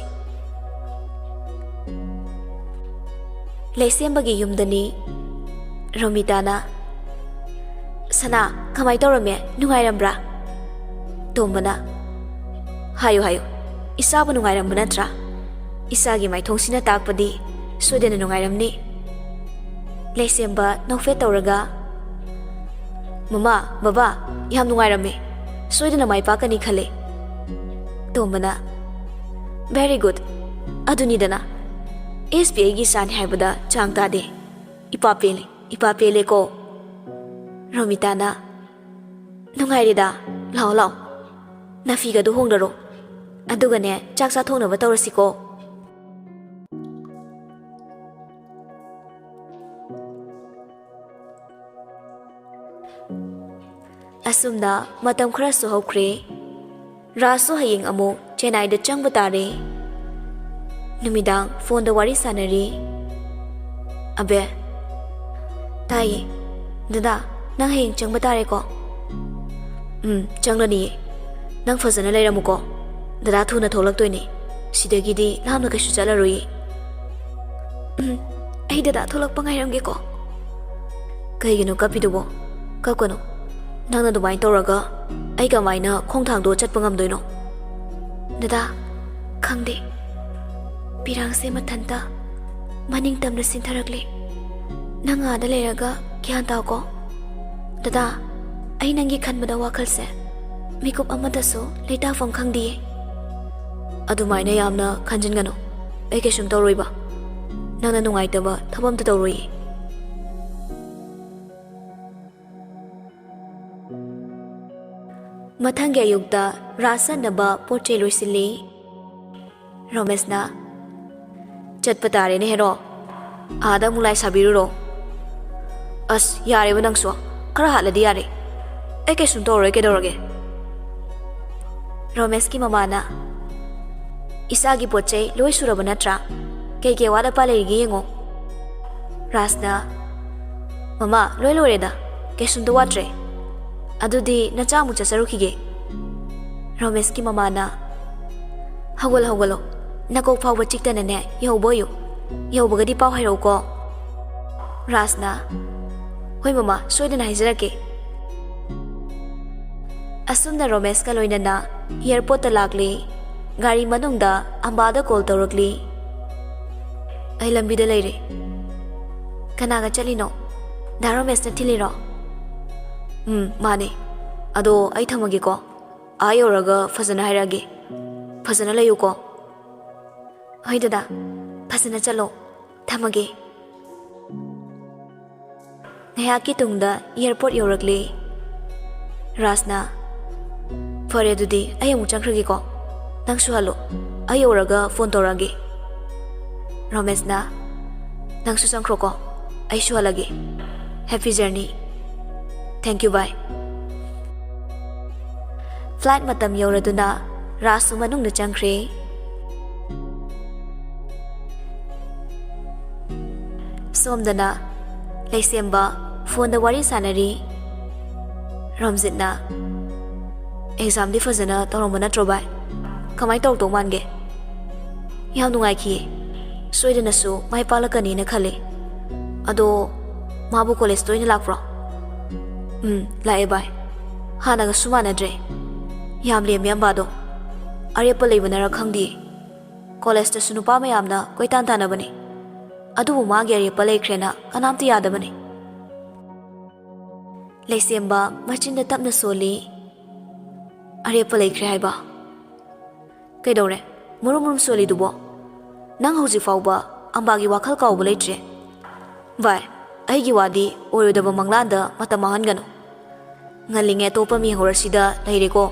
ꯂꯩꯁꯦꯝꯕꯒꯤ ꯌꯨꯝꯗꯅꯤ꯫ ꯔꯣꯃꯤꯇꯥꯅ, "ꯁꯅꯥ, ꯀꯃꯥꯏ ꯇꯧꯔꯝꯃꯦ? ꯅꯨꯡꯉꯥꯏꯔꯝꯕ꯭ꯔꯥ?" ꯇꯣꯝꯕꯅ, "ꯍꯥꯏꯌꯨ, ꯍꯥꯏꯌꯨ, ꯏꯆꯥꯕꯨ ꯅꯨꯡꯉꯥꯏꯔꯝꯕ ꯅꯠꯇ꯭ꯔꯥ? ꯏꯆꯥꯒꯤ ꯃꯥꯏꯊꯣꯡꯁꯤꯅ ꯇꯥꯛꯄꯗꯤ ꯁꯣꯏꯗꯅ ꯅꯨꯡꯉꯥꯏꯔꯝꯅꯤ"꯫ ꯂꯩꯁꯦꯝꯕ ꯅꯣꯛꯐꯦꯠ ꯇꯧꯔꯒ, "ꯃꯃꯥ, ꯕꯕꯥ, ꯌꯥꯝ ꯅꯨꯡꯉꯥꯏꯔꯝꯃꯦ꯫ ꯁꯣꯏꯗꯅ ꯃꯥꯏ ꯄꯥꯛꯀꯅꯤ ꯈꯜꯂꯦ"꯫ ꯇꯣꯝꯕꯅ, "Very good꯫ ꯑꯗꯨꯅꯤꯗꯅ, ꯑꯦꯁ ꯕꯤ ꯑꯥꯏꯒꯤ ꯏꯆꯥꯅꯤ ꯍꯥꯏꯕꯗ ꯆꯥꯡ ꯇꯥꯗꯦ꯫ ꯏꯄꯥ ꯄꯦꯜꯂꯦ, ꯏꯄꯥ ꯄꯦꯜꯂꯦꯀꯣ"꯫ ꯔꯣꯃꯤꯇꯥꯅ, "ꯅꯨꯡꯉꯥꯏꯔꯦꯗ, ꯂꯥꯛꯑꯣ, ꯂꯥꯛꯑꯣ, ꯅꯥꯐꯤꯒꯗꯨ ꯍꯣꯡꯗꯔꯣ꯫ ꯑꯗꯨꯒꯅꯦ, ꯆꯥꯛ ꯆꯥꯊꯣꯛꯅꯕ ꯇꯧꯔꯁꯤꯀꯣ"꯫ ꯑꯁꯨꯝꯅ ꯃꯇꯝ ꯈꯔꯁꯨ ꯍꯧꯈ꯭ꯔꯦ꯫ ꯔꯥꯖꯁꯨ ꯍꯌꯦꯡ ꯑꯃꯨꯛ ꯆꯦꯟꯅꯥꯏꯗ ꯆꯪꯕ ꯇꯥꯔꯦ꯫ ꯅꯨꯃꯤꯗꯥꯡ ꯐꯣꯟꯗ ꯋꯥꯔꯤ ꯁꯥꯟꯅꯔꯤ꯫ "ꯑꯕꯦ"꯫ "ꯇꯥꯏꯌꯦ"꯫ "ꯗꯗꯥ, ꯅꯪ ꯍꯌꯦꯡ ꯆꯪꯕ ꯇꯥꯔꯦꯀꯣ"꯫ "ꯎꯝ, ꯆꯪꯂꯅꯤꯌꯦ꯫ ꯅꯪ ꯐꯖꯅ ꯂꯩꯔꯝꯃꯨꯀꯣ꯫ ꯗꯗꯥ ꯊꯨꯅ ꯊꯣꯛꯂꯛꯇꯣꯏꯅꯦ꯫ ꯁꯤꯗꯒꯤꯗꯤ ꯂꯥꯞꯅ ꯀꯩꯁꯨ ꯆꯠꯂꯔꯣꯏꯌꯦ"꯫ "ꯎꯝ, ꯑꯩ ꯗꯗꯥ ꯊꯣꯛꯂꯛꯄ ꯉꯥꯏꯔꯝꯒꯦꯀꯣ"꯫ "ꯀꯩꯒꯤꯅꯣ ꯀꯞꯄꯤꯗꯨꯕꯣ? ꯀꯞꯀꯅꯨ꯫ ꯅꯪꯅ ꯑꯗꯨꯃꯥꯏꯅ ꯇꯧꯔꯒ ꯑꯩ ꯀꯃꯥꯏꯅ ꯈꯣꯡꯊꯥꯡꯗꯣ ꯆꯠꯄ ꯉꯝꯗꯣꯏꯅꯣ?" "ꯗꯗꯥ, ꯈꯪꯗꯦ꯫ ꯄꯤꯔꯥꯡꯁꯦ ꯃꯊꯟꯇ ꯃꯅꯤꯡ ꯇꯝꯅ ꯆꯤꯟꯊꯔꯛꯂꯦ"꯫ ꯅꯪ ꯑꯥꯗ ꯂꯩꯔꯒ ꯒ꯭ꯌꯥꯟ ꯇꯥꯎꯀꯣ꯫ ꯗꯗꯥ, ꯑꯩ ꯅꯪꯒꯤ ꯈꯟꯕꯗ ꯋꯥꯈꯜꯁꯦ ꯃꯤꯀꯨꯞ ꯑꯃꯠꯇꯁꯨ ꯂꯩꯇꯥꯐꯝ ꯈꯪꯗꯤꯌꯦ꯫ ꯑꯗꯨꯃꯥꯏꯅ ꯌꯥꯝꯅ ꯈꯟꯖꯤꯟꯒꯅꯨ꯫ ꯑꯩ ꯀꯩꯁꯨꯝ ꯇꯧꯔꯣꯏꯕ꯫ ꯅꯪꯅ ꯅꯨꯡꯉꯥꯏꯇꯕ ꯊꯕꯛ ꯑꯝꯇ ꯇꯧꯔꯣꯏꯌꯦ꯫ ꯃꯊꯪꯒꯤ ꯑꯌꯨꯛꯇ ꯔꯥꯖ ꯆꯠꯅꯕ ꯄꯣꯠ ꯆꯩ ꯂꯣꯏꯁꯤꯜꯂꯤ꯫ ꯔꯣꯃꯦꯁꯅ, "ꯆꯠꯄ ꯇꯥꯔꯦꯅꯦ ꯍꯦꯔꯣ꯫ ꯑꯥꯗ ꯑꯃꯨꯛ ꯂꯥꯏ ꯁꯥꯕꯤꯔꯨꯔꯣ?" "ꯑꯁ, ꯌꯥꯔꯦꯕ ꯅꯪꯁꯨ꯫ ꯈꯔ ꯍꯥꯠꯂꯗꯤ ꯌꯥꯔꯦ꯫ ꯑꯩ ꯀꯩꯁꯨꯝ ꯇꯧꯔꯔꯣꯏ, ꯀꯩꯗꯧꯔꯒꯦ?" ꯔꯣꯃꯦꯁꯀꯤ ꯃꯃꯥꯅ, "ꯏꯆꯥꯒꯤ ꯄꯣꯠ ꯆꯩ ꯂꯣꯏ ꯁꯨꯔꯕ ꯅꯠꯇ꯭ꯔꯥ? ꯀꯩ ꯀꯩ ꯑꯋꯥꯠ ꯑꯄꯥ ꯂꯩꯔꯤꯒꯦ ꯌꯦꯡꯉꯣ꯫" ꯔꯥꯖꯅ, "ꯃꯃꯥ, ꯂꯣꯏ ꯂꯣꯏꯔꯦꯗ, ꯀꯩꯁꯨꯝꯇ ꯋꯥꯠꯇ꯭ꯔꯦ꯫ ꯑꯗꯨꯗꯤ ꯅꯆꯥ ꯑꯃꯨꯛ ꯆꯠꯆꯔꯨꯈꯤꯒꯦ꯫" ꯔꯣꯃꯦꯁꯀꯤ ꯃꯃꯥꯅ, "ꯍꯧꯒꯠꯂꯣ, ꯍꯧꯒꯠꯂꯣ, ꯅꯀꯣꯛ ꯐꯥꯎꯕ ꯆꯤꯛꯇꯅꯅꯦ ꯌꯧꯕ ꯑꯣꯏꯌꯨ꯫ ꯌꯧꯕꯒꯗꯤ ꯄꯥꯎ ꯍꯥꯏꯔꯛꯎꯀꯣ꯫" ꯔꯥꯖꯅ, "ꯍꯣꯏ ꯃꯃꯥ, ꯁꯣꯏꯗꯅ ꯍꯥꯏꯖꯔꯛꯀꯦ꯫" ꯑꯁꯨꯝꯅ ꯔꯣꯃꯦꯁꯀ ꯂꯣꯏꯅꯅ ꯑꯦꯌꯥꯔꯄꯣꯔꯠꯇ ꯂꯥꯛꯂꯤ꯫ ꯒꯥꯔꯤ ꯃꯅꯨꯡꯗ ꯑꯝꯕꯥꯗ ꯀꯣꯜ ꯇꯧꯔꯛꯂꯤ꯫ "ꯑꯩ ꯂꯝꯕꯤꯗ ꯂꯩꯔꯦ꯫" "ꯀꯅꯥꯒ ꯆꯠꯂꯤꯅꯣ? ꯗꯥ ꯔꯣꯃꯦꯁꯅ ꯊꯤꯜꯂꯤꯔꯣ?" "ꯎꯝ, ꯃꯥꯅꯦ꯫ ꯑꯗꯣ ꯑꯩ ꯊꯝꯃꯒꯦꯀꯣ꯫ ꯑꯥ ꯌꯧꯔꯒ ꯐꯖꯅ ꯍꯥꯏꯔꯛꯑꯒꯦ꯫ ꯐꯖꯅ ꯂꯩꯌꯨꯀꯣ꯫" "ꯍꯣꯏ ꯗꯗꯥ, ꯐꯖꯅ ꯆꯠꯂꯣ꯫ ꯊꯝꯃꯒꯦ꯫" ꯉꯥꯏꯍꯥꯛꯀꯤ ꯇꯨꯡꯗ ꯑꯦꯌꯥꯔꯄꯣꯔꯠ ꯌꯧꯔꯛꯂꯦ꯫ ꯔꯥꯖꯅ, "ꯐꯔꯦ ꯑꯗꯨꯗꯤ, ꯑꯩ ꯑꯃꯨꯛ ꯆꯪꯈ꯭ꯔꯒꯦꯀꯣ꯫ ꯅꯪꯁꯨ ꯍꯜꯂꯣ꯫ ꯑꯩ ꯌꯧꯔꯒ ꯐꯣꯟ ꯇꯧꯔꯛꯑꯒꯦ꯫" ꯔꯣꯃꯦꯁꯅ, "ꯅꯪꯁꯨ ꯆꯪꯈ꯭ꯔꯣꯀꯣ꯫ ꯑꯩꯁꯨ ꯍꯜꯂꯒꯦ꯫ Happy journey꯫ Thank you, bye꯫" Flight ꯃꯇꯝ ꯌꯧꯔꯗꯨꯅ ꯔꯥꯖꯁꯨ ꯃꯅꯨꯡꯗ ꯆꯪꯈ꯭ꯔꯦ꯫ ꯁꯣꯝꯗꯅ ꯂꯩꯁꯦꯝꯕ ꯐꯣꯟꯗ ꯋꯥꯔꯤ ꯁꯥꯟꯅꯔꯤ꯫ ꯔꯣꯝꯖꯤꯠꯅ, "ꯑꯦꯛꯖꯥꯝꯗꯤ ꯐꯖꯅ ꯇꯧꯔꯝꯕ ꯅꯠꯇ꯭ꯔꯣ ꯚꯥꯏ? ꯀꯃꯥꯏꯅ ꯇꯧꯔꯛꯇꯧ ꯃꯥꯟꯒꯦ?" "ꯌꯥꯝ ꯅꯨꯡꯉꯥꯏꯈꯤꯌꯦ꯫ ꯁꯣꯏꯗꯅꯁꯨ ꯃꯥꯏ ꯄꯥꯛꯂꯛꯀꯅꯤꯅ ꯈꯜꯂꯤ꯫ ꯑꯗꯣ ꯃꯥꯕꯨ ꯀꯣꯂꯦꯖ ꯇꯣꯏꯅ ꯂꯥꯛꯄ꯭ꯔꯣ?" "ꯎꯝ, ꯂꯥꯛꯑꯦ ꯚꯥꯏ꯫ ꯍꯥꯟꯅꯒꯁꯨ ꯃꯥꯟꯅꯗ꯭ꯔꯦ꯫ ꯌꯥꯝ ꯂꯦꯝꯃꯦ ꯑꯝꯕꯥꯗꯣ꯫ ꯑꯔꯦꯞꯄ ꯂꯩꯕꯅꯔ ꯈꯪꯗꯦ꯫ ꯀꯣꯂꯦꯖꯇꯁꯨ ꯅꯨꯄꯥ ꯃꯌꯥꯝꯅ ꯀꯣꯏꯇꯥꯟ ꯇꯥꯟꯅꯕꯅꯦ꯫ ꯑꯗꯨꯕꯨ ꯃꯥꯒꯤ ꯑꯔꯦꯞꯄ ꯂꯩꯈ꯭ꯔꯦꯅ ꯀꯅꯥꯝꯇ ꯌꯥꯗꯕꯅꯤ꯫ ꯂꯩꯁꯦꯝꯕ ꯃꯆꯤꯟꯗ ꯇꯞꯅ ꯁꯣꯜꯂꯤ꯫ "ꯑꯔꯦꯞꯄ ꯂꯩꯈ꯭ꯔꯦ ꯍꯥꯏꯕ? ꯀꯩꯗꯧꯔꯦ ꯃꯨꯔꯨꯝ ꯃꯨꯔꯨꯝ ꯁꯣꯜꯂꯤꯗꯨꯕꯣ? ꯅꯪ ꯍꯧꯖꯤꯛ ꯐꯥꯎꯕ ꯑꯝꯕꯥꯒꯤ ꯋꯥꯈꯜ ꯀꯥꯎꯕ ꯂꯩꯇ꯭ꯔꯦ?" "ꯚꯥꯏ, ꯑꯩꯒꯤ ꯋꯥꯗꯤ ꯑꯣꯏꯔꯣꯏꯗꯕ ꯃꯪꯂꯥꯟꯗ ꯃꯇꯝ ꯃꯥꯡꯍꯟꯒꯅꯨ꯫ ꯉꯜꯂꯤꯉꯩ ꯑꯇꯣꯞꯄ ꯃꯤ ꯍꯧꯔꯁꯤꯗ ꯂꯩꯔꯦꯀꯣ꯫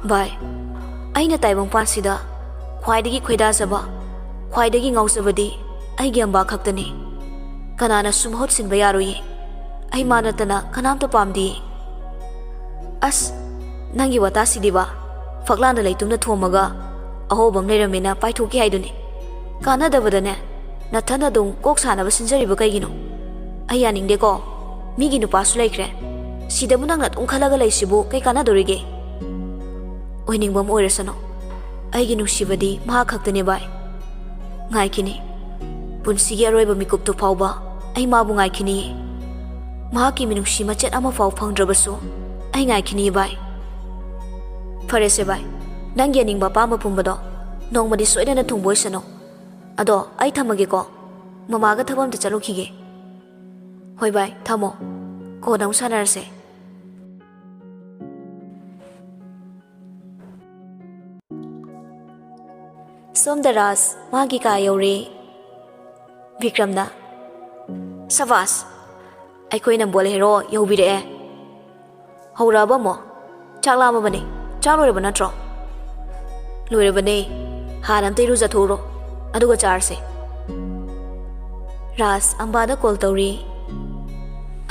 ꯚꯥꯏ, ꯑꯩꯅ ꯇꯥꯏꯕꯪꯄꯥꯟꯁꯤꯗ ꯈ꯭ꯋꯥꯏꯗꯒꯤ ꯈꯣꯏꯗꯥꯖꯕ, ꯈ꯭ꯋꯥꯏꯗꯒꯤ ꯉꯥꯎꯖꯕꯗꯤ ꯑꯩꯒꯤ ꯑꯝꯕꯥ ꯈꯛꯇꯅꯤ꯫ ꯀꯅꯥꯅꯁꯨ ꯃꯍꯨꯠ ꯁꯤꯟꯕ ꯌꯥꯔꯣꯏꯌꯦ꯫ ꯑꯩ ꯃꯥ ꯅꯠꯇꯅ ꯀꯅꯥꯝꯇ ꯄꯥꯝꯗꯦ꯫" "ꯑꯁ, ꯅꯪꯒꯤ ꯋꯥꯇꯥꯁꯤꯗꯤꯕ, ꯐꯛꯂꯥꯡꯗ ꯂꯩꯇꯨꯝꯅ ꯊꯣꯝꯃꯒ ꯑꯍꯣꯕ ꯑꯃ ꯂꯩꯔꯝꯃꯦꯅ ꯄꯥꯏꯊꯣꯛꯈꯤ ꯍꯥꯏꯗꯨꯅꯤ꯫ ꯀꯥꯟꯅꯗꯕꯗꯅꯦ, ꯅꯊꯟ ꯑꯗꯨꯝ ꯀꯣꯛ ꯁꯥꯟꯅꯕ ꯁꯤꯟꯖꯔꯤꯕ ꯀꯩꯒꯤꯅꯣ? ꯑꯩ ꯌꯥꯅꯤꯡꯗꯦꯀꯣ꯫ ꯃꯤꯒꯤ ꯅꯨꯄꯥꯁꯨ ꯂꯩꯈ꯭ꯔꯦ꯫ ꯁꯤꯗꯕꯨ ꯅꯪꯅ ꯑꯗꯨꯝ ꯈꯜꯂꯒ ꯂꯩꯁꯤꯕꯨ ꯀꯩ ꯀꯥꯟꯅꯗꯣꯔꯤꯒꯦ? ꯑꯣꯏꯅꯤꯡꯕ ꯑꯃ ꯑꯣꯏꯔꯁꯅꯨ꯫ ꯑꯩꯒꯤ ꯅꯨꯡꯁꯤꯕꯗꯤ ꯃꯍꯥꯛ ꯈꯛꯇꯅꯦ ꯚꯥꯏ꯫ ꯉꯥꯏꯈꯤꯅꯤ꯫ ꯄꯨꯟꯁꯤꯒꯤ ꯑꯔꯣꯏꯕ ꯃꯤꯀꯨꯞꯇꯨ ꯐꯥꯎꯕ ꯑꯩ ꯃꯥꯕꯨ ꯉꯥꯏꯈꯤꯅꯤꯌꯦ꯫ ꯃꯍꯥꯛꯀꯤ ꯃꯤꯅꯨꯡꯁꯤ ꯃꯆꯦꯠ ꯑꯃꯐꯥꯎ ꯐꯪꯗ꯭ꯔꯕꯁꯨ ꯑꯩ ꯉꯥꯏꯈꯤꯅꯤꯌꯦ ꯚꯥꯏ꯫" "ꯐꯔꯦꯁꯦ ꯚꯥꯏ, ꯅꯪꯒꯤ ꯑꯅꯤꯡꯕ ꯑꯄꯥꯝꯕ ꯄꯨꯝꯕꯗꯣ ꯅꯣꯡꯃꯗꯤ ꯁꯣꯏꯗꯅ ꯊꯨꯡꯕ ꯑꯣꯏꯁꯅꯨ꯫ ꯑꯗꯣ ꯑꯩ ꯊꯝꯃꯒꯦꯀꯣ, ꯃꯃꯥꯒ ꯊꯕꯛ ꯑꯝꯇ ꯆꯠꯂꯨꯈꯤꯒꯦ꯫" "ꯍꯣꯏ ꯚꯥꯏ, ꯊꯝꯃꯣ꯫ ꯀꯣꯟꯅ ꯑꯃꯨꯛ ꯁꯥꯟꯅꯔꯁꯦ꯫" ꯁꯣꯝꯗ ꯔꯥꯖ ꯃꯥꯒꯤ ꯀꯥ ꯌꯧꯔꯦ꯫ ꯕꯤꯀ꯭ꯔꯝꯅ, "ꯁꯕꯥꯁ, ꯑꯩꯈꯣꯏ ꯅꯝꯕꯣꯜ ꯍꯦꯔꯣ ꯌꯧꯕꯤꯔꯛꯑꯦ꯫ ꯍꯧꯔꯛꯑꯕ ꯑꯃꯨꯛ? ꯆꯥꯛ ꯂꯥꯝꯃꯕꯅꯦ꯫ ꯆꯥꯛ ꯂꯣꯏꯔꯕ ꯅꯠꯇ꯭ꯔꯣ?" "ꯂꯣꯏꯔꯕꯅꯦ꯫ ꯍꯥꯟꯅ ꯑꯝꯇ ꯏꯔꯨꯖꯊꯣꯛꯎꯔꯣ, ꯑꯗꯨꯒ ꯆꯥꯔꯁꯦ꯫" ꯔꯥꯖ ꯑꯝꯕꯥꯗ ꯀꯣꯜ ꯇꯧꯔꯤ꯫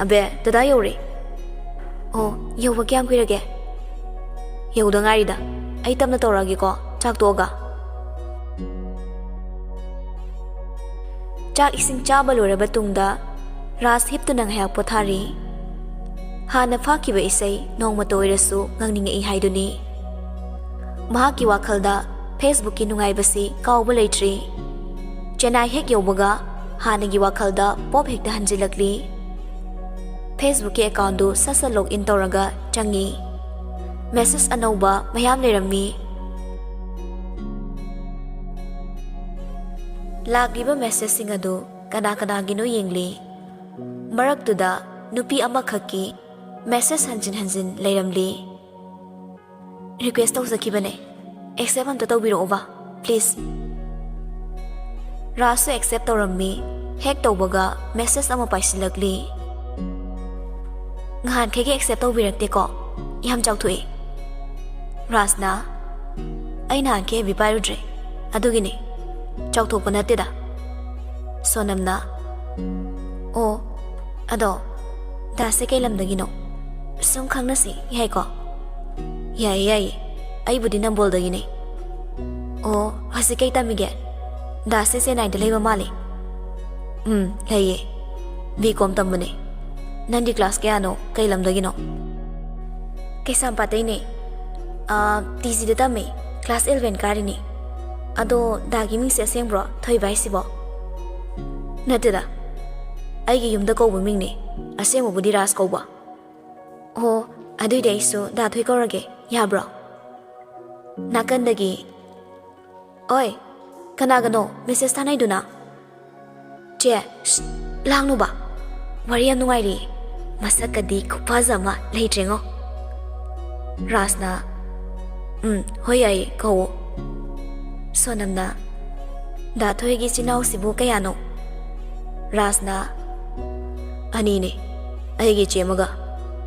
"ꯑꯕꯦ, ꯗꯗꯥ ꯌꯧꯔꯦ꯫" "ꯑꯣ, ꯌꯧꯕ ꯀꯌꯥꯝ ꯀꯨꯏꯔꯒꯦ?" "ꯌꯧꯗ ꯉꯥꯏꯔꯤꯗ꯫ ꯑꯩ ꯇꯞꯅ ꯇꯧꯔꯛꯑꯒꯦꯀꯣ, ꯆꯥꯛ ꯇꯣꯛꯑꯒ꯫" ꯆꯥꯛ ꯏꯁꯤꯡ ꯆꯥꯕ ꯂꯣꯏꯔꯕ ꯇꯨꯡꯗ ꯔꯥꯖ ꯍꯤꯞꯇꯨꯅ ꯉꯥꯏꯍꯥꯛ ꯄꯣꯊꯥꯔꯤ꯫ ꯍꯥꯟꯅ ꯐꯥꯈꯤꯕ ꯏꯁꯩ ꯅꯣꯡꯃꯇ ꯑꯣꯏꯔꯁꯨ ꯉꯪꯅꯤꯡꯉꯛꯏ ꯍꯥꯏꯗꯨꯅꯤ꯫ ꯃꯍꯥꯛꯀꯤ ꯋꯥꯈꯜꯗ Facebook-ꯀꯤ ꯅꯨꯡꯉꯥꯏꯕꯁꯤ ꯀꯥꯎꯕ ꯂꯩꯇ꯭ꯔꯤ꯫ ꯆꯦꯟꯅꯥꯏ ꯍꯦꯛ ꯌꯧꯕꯒ ꯍꯥꯟꯅꯒꯤ ꯋꯥꯈꯜꯗ ꯄꯣꯞ ꯍꯦꯛꯇ ꯍꯟꯖꯤꯜꯂꯛꯂꯤ꯫ Facebook-ꯀꯤ account-ꯗꯨ ꯁꯠ ꯁꯠ log in ꯇꯧꯔꯒ ꯆꯪꯉꯤ꯫ Message ꯑꯅꯧꯕ ꯃꯌꯥꯝ ꯂꯩꯔꯝꯃꯤ꯫ ꯂꯥꯛꯂꯤꯕ ꯃꯦꯁꯦꯖꯁꯤꯡ ꯑꯗꯨ ꯀꯅꯥ ꯀꯅꯥꯒꯤꯅꯣ ꯌꯦꯡꯂꯤ꯫ ꯃꯔꯛꯇꯨꯗ ꯅꯨꯄꯤ ꯑꯃꯈꯛꯀꯤ ꯃꯦꯁꯦꯖ ꯍꯟꯖꯤꯟ ꯍꯟꯖꯤꯟ ꯂꯩꯔꯝꯂꯤ꯫ "ꯔꯤꯀ꯭ꯋꯦꯁ ꯇꯧꯖꯈꯤꯕꯅꯦ, ꯑꯦꯛꯁꯦꯞ ꯑꯝꯇ ꯇꯧꯕꯤꯔꯛꯑꯣꯕ, ꯄ꯭ꯂꯤꯖ꯫" ꯔꯥꯖꯁꯨ ꯑꯦꯛꯁꯦꯞ ꯇꯧꯔꯝꯃꯤ꯫ ꯍꯦꯛ ꯇꯧꯕꯒ ꯃꯦꯁꯦꯖ ꯑꯃ ꯄꯥꯏꯁꯤꯜꯂꯛꯂꯤ꯫ "ꯉꯍꯥꯟꯈꯩꯒ ꯑꯦꯛꯁꯦꯞ ꯇꯧꯕꯤꯔꯛꯇꯦꯀꯣ? ꯌꯥꯝ ꯆꯥꯎꯊꯣꯛꯏ꯫" ꯔꯥꯖꯅ, "ꯑꯩ ꯅꯍꯥꯟꯈꯩ ꯑꯦꯐ ꯕꯤ ꯄꯥꯏꯔꯨꯗ꯭ꯔꯦ, ꯑꯗꯨꯒꯤꯅꯦ, ꯆꯥꯎꯊꯣꯛꯄ ꯅꯠꯇꯦꯗ꯫" ꯁꯣꯅꯝꯅ, "ꯑꯣ, ꯑꯗꯣ ꯗꯥꯁꯦ ꯀꯩ ꯂꯝꯗꯒꯤꯅꯣ? ꯁꯨꯝ ꯈꯪꯅꯁꯤ ꯌꯥꯏꯀꯣ?" "ꯌꯥꯏꯌꯦ, ꯌꯥꯏꯌꯦ꯫ ꯑꯩꯕꯨꯗꯤ ꯅꯝꯕꯣꯜꯗꯒꯤꯅꯦ꯫" "ꯑꯣ, ꯍꯧꯖꯤꯛ ꯀꯩ ꯇꯝꯃꯤꯒꯦ?" "ꯗꯥꯁꯦ ꯆꯦꯟꯅꯥꯏꯗ ꯂꯩꯕ ꯃꯥꯜꯂꯦ꯫" "ꯎꯝ, ꯂꯩꯌꯦ꯫ ꯕꯤ ꯀꯣꯝ ꯇꯝꯕꯅꯦ꯫" "ꯅꯪꯗꯤ ꯀ꯭ꯂꯥꯁ ꯀꯌꯥꯅꯣ? ꯀꯩ ꯂꯝꯗꯒꯤꯅꯣ?" "ꯀꯩꯁꯥꯝꯄꯥꯠꯇꯩꯅꯦ꯫ ꯑꯥ, ꯇꯤ ꯖꯤꯗ ꯇꯝꯃꯦ꯫ ꯀ꯭ꯂꯥꯁ ꯏꯂꯚꯦꯟ ꯀꯥꯔꯤꯅꯦ꯫" "ꯑꯗꯣ ꯗꯥꯒꯤ ꯃꯤꯡꯁꯦ ꯑꯁꯦꯡꯕ꯭ꯔꯣ, ꯊꯣꯏꯕ ꯍꯥꯏꯁꯤꯕꯣ?" "ꯅꯠꯇꯦꯗ, ꯑꯩꯒꯤ ꯌꯨꯝꯗ ꯀꯧꯕ ꯃꯤꯡꯅꯦ꯫ ꯑꯁꯦꯡꯕꯕꯨꯗꯤ ꯔꯥꯖ ꯀꯧꯕ꯫" "ꯑꯣ, ꯑꯗꯨꯏꯗꯤ ꯑꯩꯁꯨ ꯗꯥ ꯊꯣꯏ ꯀꯧꯔꯒꯦ, ꯌꯥꯕ꯭ꯔꯣ?" ꯅꯥꯀꯟꯗꯒꯤ, "ꯑꯣꯏ, ꯀꯅꯥꯒꯅꯣ ꯃꯦꯁꯦꯖ ꯊꯥꯅꯩꯗꯨꯅ?" "ꯆꯦ, ꯁ꯭ꯁ, ꯂꯥꯡꯅꯨꯕ꯫ ꯋꯥꯔꯤ ꯌꯥꯝ ꯅꯨꯡꯉꯥꯏꯔꯤ꯫ ꯃꯁꯛꯀꯗꯤ ꯈꯨꯐꯖ ꯑꯃ ꯂꯩꯇ꯭ꯔꯦꯉꯣ꯫" ꯔꯥꯖꯅ, "ꯎꯝ, ꯍꯣꯏ, ꯌꯥꯏꯌꯦ, ꯀꯧꯋꯣ꯫" ꯁꯣꯅꯝꯅ, "ꯗꯥ ꯊꯣꯏꯒꯤ ꯏꯆꯤꯟ ꯏꯅꯥꯎꯁꯤꯕꯨ ꯀꯌꯥꯅꯣ?" ꯔꯥꯖꯅ, "ꯑꯅꯤꯅꯦ, ꯑꯩꯒꯤ ꯏꯆꯦ ꯑꯃꯒ꯫